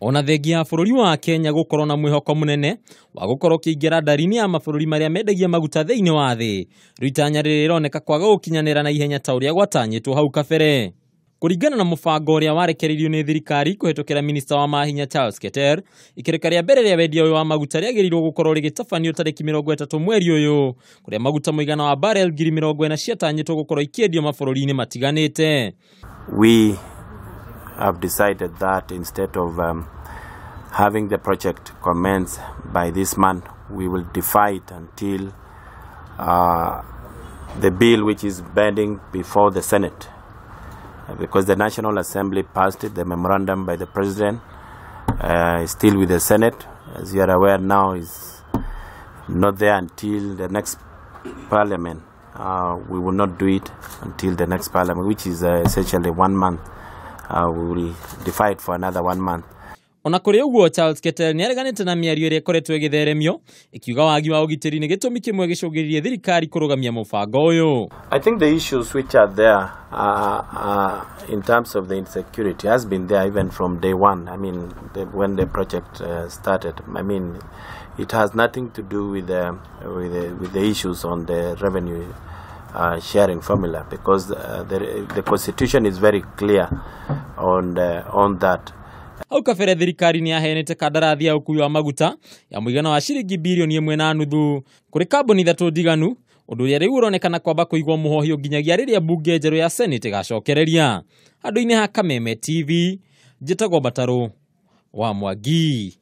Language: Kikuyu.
Ona thengia ya bũrũri wa Kenya gũkorwo na mwĩhoko mũnene wa gũkorwo ũkĩingĩra ndari-inĩ ya mabũrũri marĩa mendagia maguta thĩinĩ wa thĩ, rĩu itanya rĩrĩ rĩroneka kwaga gũkinyanĩra na ihenya ta ũrĩa gwatanyĩtwo hau kabere. Kũringana na mũbango ũrĩa warekereirio nĩ thirikari kũhetũkĩra minista wa mahinya Charles Keter, ikereka rĩa mbere rĩa wendia ũyũ wa maguta rĩagĩrĩirwo gũkorwo rĩgĩtabanio tarĩki 30 mweri ũyũ, kũrĩa maguta mũigana wa barrel 40,000 ciatanyĩtwo gũkorwo ikĩendio mabũrũri-inĩ matiganĩte. We have decided that instead of having the project commence by this month, we will defer it until the bill which is pending before the Senate. Because the National Assembly passed it, the memorandum by the President is still with the Senate. As you are aware now, is not there until the next Parliament. We will not do it until the next Parliament, which is essentially 1 month. We will defer it for another 1 month. Ona kũrĩ ũguo, Charles Keter nĩareganĩte na mĩario ĩrĩa ĩkoretwo ĩgĩtheremio ĩkiuga wagi wa ũgitĩri nĩ gĩtũmi kĩmwe gĩcũngĩrĩrie thirikari kũrũgamia mũbango ũyũ. I think the issues which are there in terms of the insecurity has been there even from day one. I mean, when the project started. I mean, it has nothing to do with the issues on the revenue sharing formula, because the constitution is very clear on that. Hau kabere thirikari nĩ yaheanĩte kandarathi ya ũkui wa maguta ya mũigana wa ciringi birioni 1.5 kũrĩ kambuni 3 ndiganu, ũndũ ũrĩa rĩu ũronekana kwamba kũigwo mũhohio nginyagia rĩrĩa mbunge njerũ ya Senate ĩgacokereria. Handũ-inĩ ha Kameme TV, njĩtagwo Mbatarũ wa Mwangi.